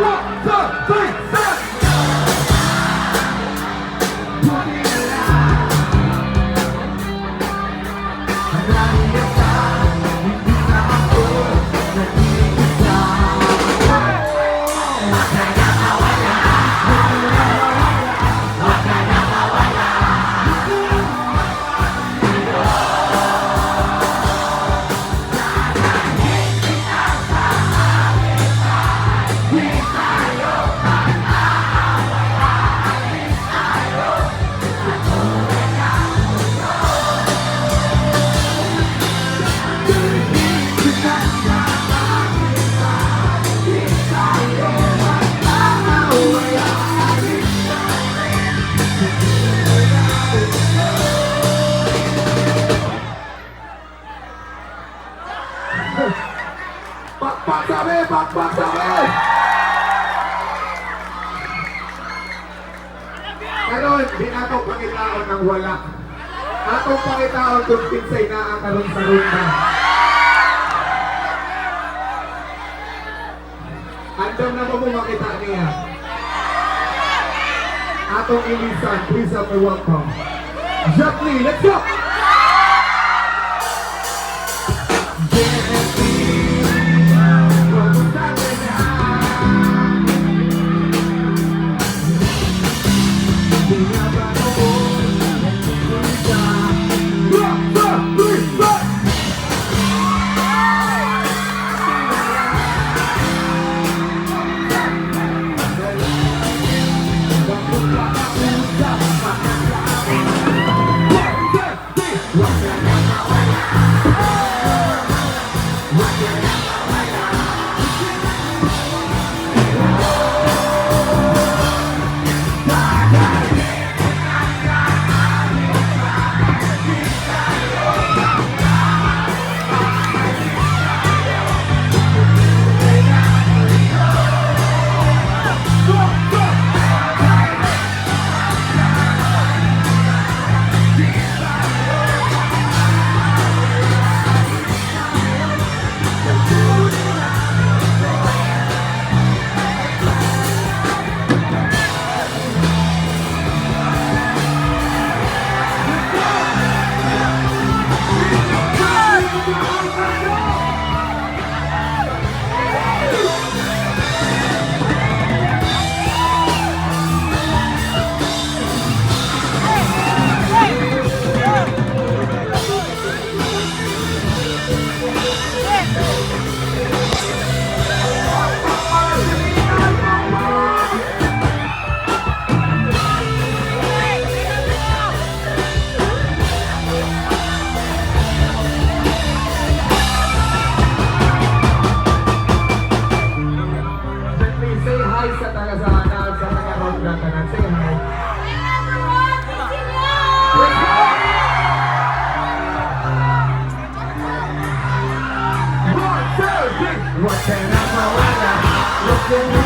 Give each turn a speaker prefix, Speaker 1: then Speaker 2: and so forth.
Speaker 1: One, two, three, step! Buti na lang nariyan ka, hindi na ako nag-iisa. Wag ka na mawala. Wag ka na mawala. Dadalhin kita sa aming bahay. Di tayo mag-aaway. Aalis tayo sa tunay na mundo. Dadalhin kita sa aming bahay. Di tayo mag-aaway. Aalis tayo sa tunay na mundo. Pakpak sabi! Pakpak sabi! Karon, di nato pangitaon ng wala. Atong pangitaon kung kinsay naa karon sa ronda. Andam na ba mo makita niya? Atong ilisan, please help me welcome Jet Li, let's go! Jet Li, kumusta ka na? Di nga ba noon nagkikita? One, two, three, four! One, two, three! Wag ka na mawala. Wag ka na mawala. Dadalhin kita sa aming bahay. Di tayo mag-aaway. Aalis tayo sa tunay na mundo. One, two! Dadalhin kita sa aming bahay. Di tayo mag-aaway. Aalis tayo sa tunay na mundo. Jet Li, say hi sa taga Ronda tanan. Say hi.
Speaker 2: Hi everyone! Continue!
Speaker 1: Let's go! One, two, three! Wag ka na mawala. Wag ka na